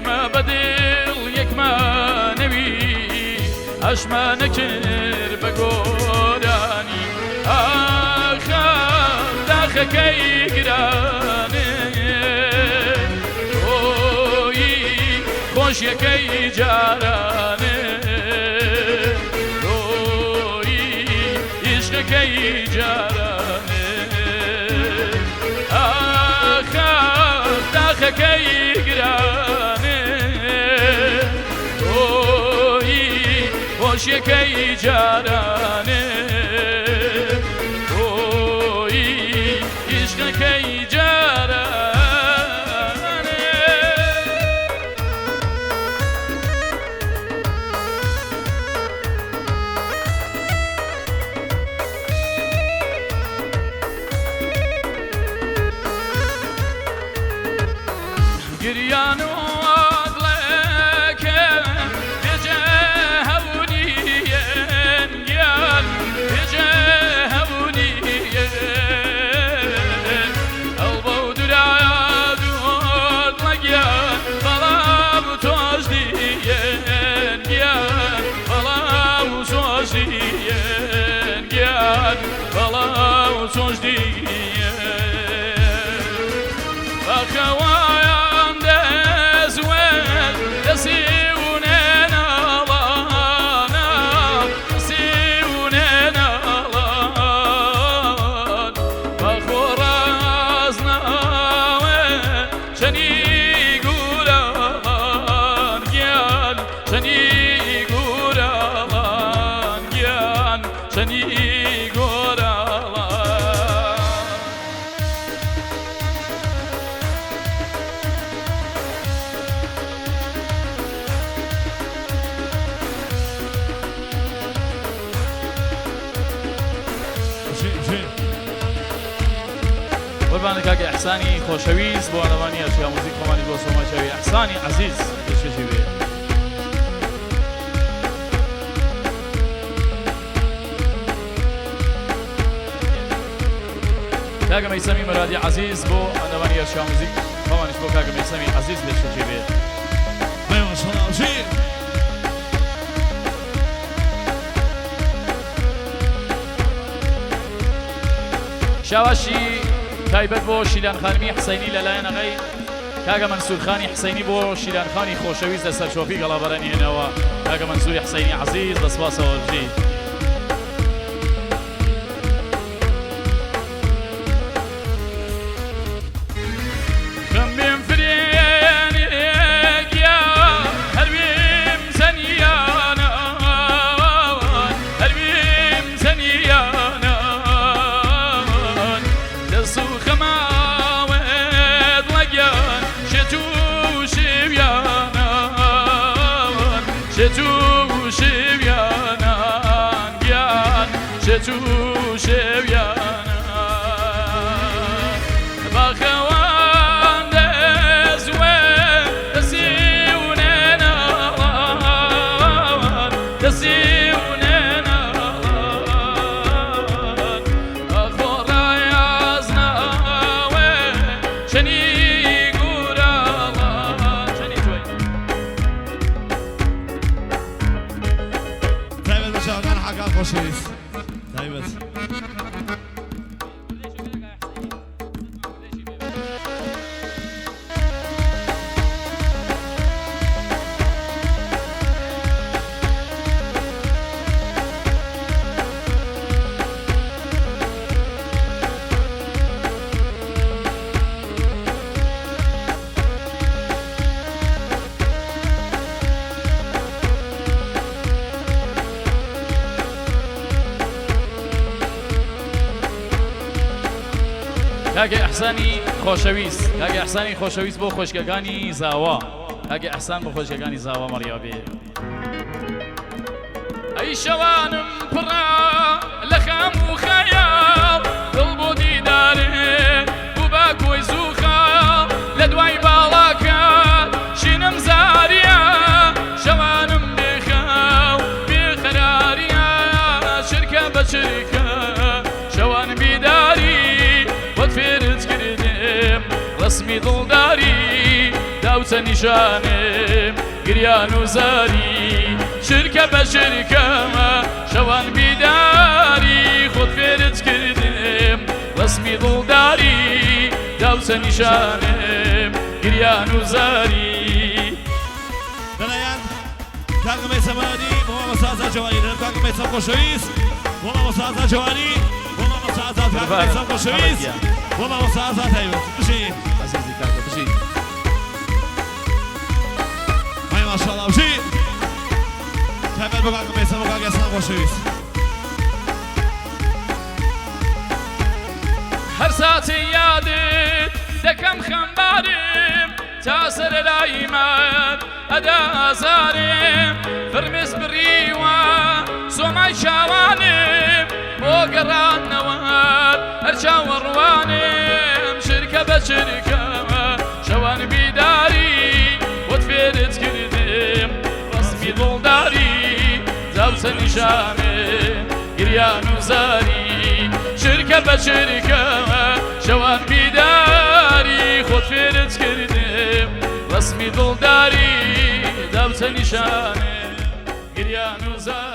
ئێمە بەدڵ یەکمانەوی ئەشما نەکرد بە گۆرانی ئاخا داخەکەی گرانێ تۆی خۆشیەکەی جارانێ تۆی عیشقەکەی جارانێ ئاخا داخەکەی گرانێ تۆی خۆشیەکەی جارانێ تۆی عیشقەکەی جارانێ. گریان و دڵەکەم بێجە هەبوونیەن گیان بێجە هەبوونیەن ئەڵبەو دورا دوور دڵەگیان بەڵام تۆش دیەن گیان بەڵام تۆش دیەن گیان بەڵام تۆش دیەن باخەوایان دەزوێن دەسیونێ ناڵانە دەسیونێ ناڵان باخۆ ڕازناوێ چەنی گوران گیان چەنی گوران گیان چەنی گۆراڵان. قوربانت کاکە ئیحسانی خۆشەویست بۆ ئەنەوانی ئەشیا موزیک خۆمانی بۆ سۆما چاوی ئیحسانی عەزیز پێشکەشی بێ. کاکە مەیسەمی مەرادی عەزیز بۆ ئەندامانی ئەرشیا موزیک خۆمانیش بۆ کاکە مەیسەمی عەزیز پێشکەشی بێ. شاواشی تایبەت بۆ شیلان خانمی حسینی لەلایەن ئەغای کاکە مەنسوور خانی حسینی بۆ شیلان خانی خۆشەویست لە سەرچۆپی گەڵابەرانی هێناوە کاکە مەنسووری حسینی عەزیز بە سپاسەوە بژی. خەمیم فرێنێ گیا هەرویم زەنیانە هەرویم زەنیانە دەس و خەماوێت لەگیان شێت و شێویانە شێت و شێویانە گیان شێت و شێویانە باخەوان دەزوێ دەسیونێ ناڵان دەسیونێ ناڵان باخۆ ڕایازناوێ چەنی گوراڵان چەنی توی. تایبەت بە چاوەکان حاکان خۆشەویست تایبەت. کاکە ئیحسانی خۆشەویست کاکە ئیحسانی خۆشەویست بۆ خۆشکەکانی زاوا کاکە ئیحسان بۆ خۆشکەکانی زاوا مەڕیا بێ ئەی شەوانم پڕە لە خەم و خەیاڵ دڵ بۆ دیدارێ بوو بە کۆی زووخاڵ لە دوای باڵاکەت شینم زاریە شەوانم بێخەو بێقەراریە چرکە بە چرکە شەوان بیداری وەت فێرت کردم ڕەسمی دڵداری داو. داوچە نیشانم گریان و زاری چرکە بە چرکەمە شەوان بیداری خۆت فێرت کردم ڕەسمی دڵداری داوچە نیشانم گریان و زاری. لەلایەن کاکە مەیسەم مەرادی بۆ مامۆستا ئازاد جەوانی لەلایەن کاکە مەیسەم خۆشەویست بۆ مامۆستا ئازاد جەوانی بۆ مامۆستا ئازاد کاکە مەیسەم خۆشەویست بۆ مامۆستا ئازاد تایبەت بژی عەزیزی کاکە بژی. ئای ماشاءاللە بژی تایبەت بۆ کاکە مەیسەم و کاکە ئێسان خۆشەویست. هەر ساتێ یادت دەکەم خەمبارم تا سەر لای من ئەدا ئازارم فرمێس بڕیوە سۆمای چاوانم بۆ گەڕانەوەت هەر چاوەڕوانم چرکە بە چرکە شەوان بیداری وەت فێرت کردم ڕەسمی دڵداری داوتە نیشانم گریان و زاری چرکە بە چرکە شەوان بیداری خۆت فێرت کردم ڕەسمی دڵداری داوتە نیشانم گریان و زاری.